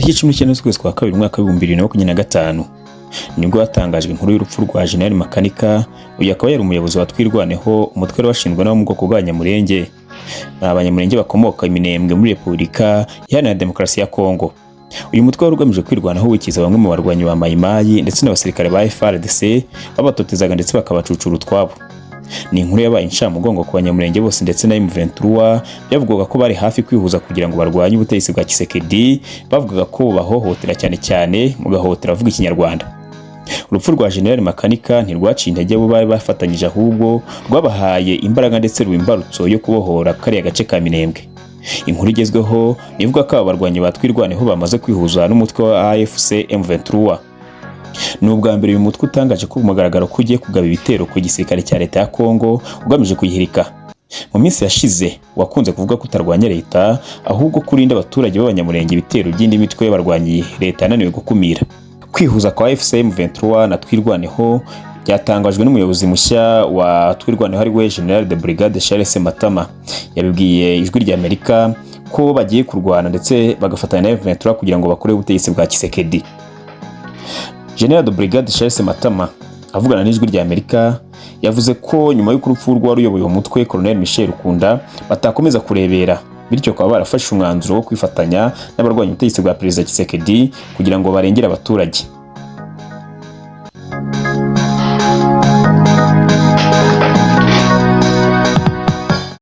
Tariki 19 z'ukwezi kwa kabiri, umwaka w'2025, nibwo hatangajwe inkuru y'urupfu rwa General Makanika. Uyu akaba yari umuyobozi wa Twirwaneho, umutwe wari washinzwe n'abo mu bwoko bw'Abanyamulenge. Ni Abanyamulenge bakomoka i Minembwe muri Repubulika Iharanira Demokarasi ya Kongo. Uyu mutwe wari ugamije kwirwanaho, wikiza bamwe mu barwanyi ba Mayimayi ndetse n'abasirikare ba FARDC babatotezaga ndetse bakabacucura utwabo. Ni inkuru yabaye incamugongo ku Banyamulenge bose ndetse na M23 byavugwaga ko bari hafi kwihuza kugira ngo barwanye ubutegetsi bwa Tshisekedi, bavugaga ko bahohotera cyane cyane mu gahohotera avuga Ikinyarwanda. Urupfu rwa General Makanika ntirwaciye intege abo bari bafatanyije, ahubwo rwabahaye imbaraga ndetse ruba imbarutso yo kubohora kariya gace ka Minembwe. Inkuru igezweho ivuga ko aba barwanyi ba Twirwaneho bamaze kwihuza n'umutwe wa AFC M23. Ni ubwa mbere uyu mutwe utangaje ko mugaragaro ko ugiye kugaba ibitero ku gisirikare cya leta ya Kongo ugamije kuyihirika. Mu minsi yashize wakunze kuvuga ko utarwanya leta, ahubwo ko urinda abaturage b'Abanyamulenge ibitero by'indi mitwe y'abarwanyi leta yananiwe gukumira. Kwihuza kwa AFC M23 na Twirwaneho byatangajwe n'umuyobozi mushya wa Twirwaneho, ari we General de Brigade Charles Matama. Yabibwiye Ijwi rya Amerika ko bagiye kurwana ndetse bagafatanya na M23 kugira ngo bakore ubutegetsi bwa Tshisekedi. General de Brigade Charles Matama avugana n'Ijwi rya Amerika yavuze ko nyuma y'uko urupfu rw'uwari uyoboye uwo mutwe, Colonel Michel Rukunda, batakomeza kurebera, bityo bakaba barafashe umwanzuro wo kwifatanya n'abarwanya ubutegetsi bwa Perezida Tshisekedi kugira ngo barengere abaturage.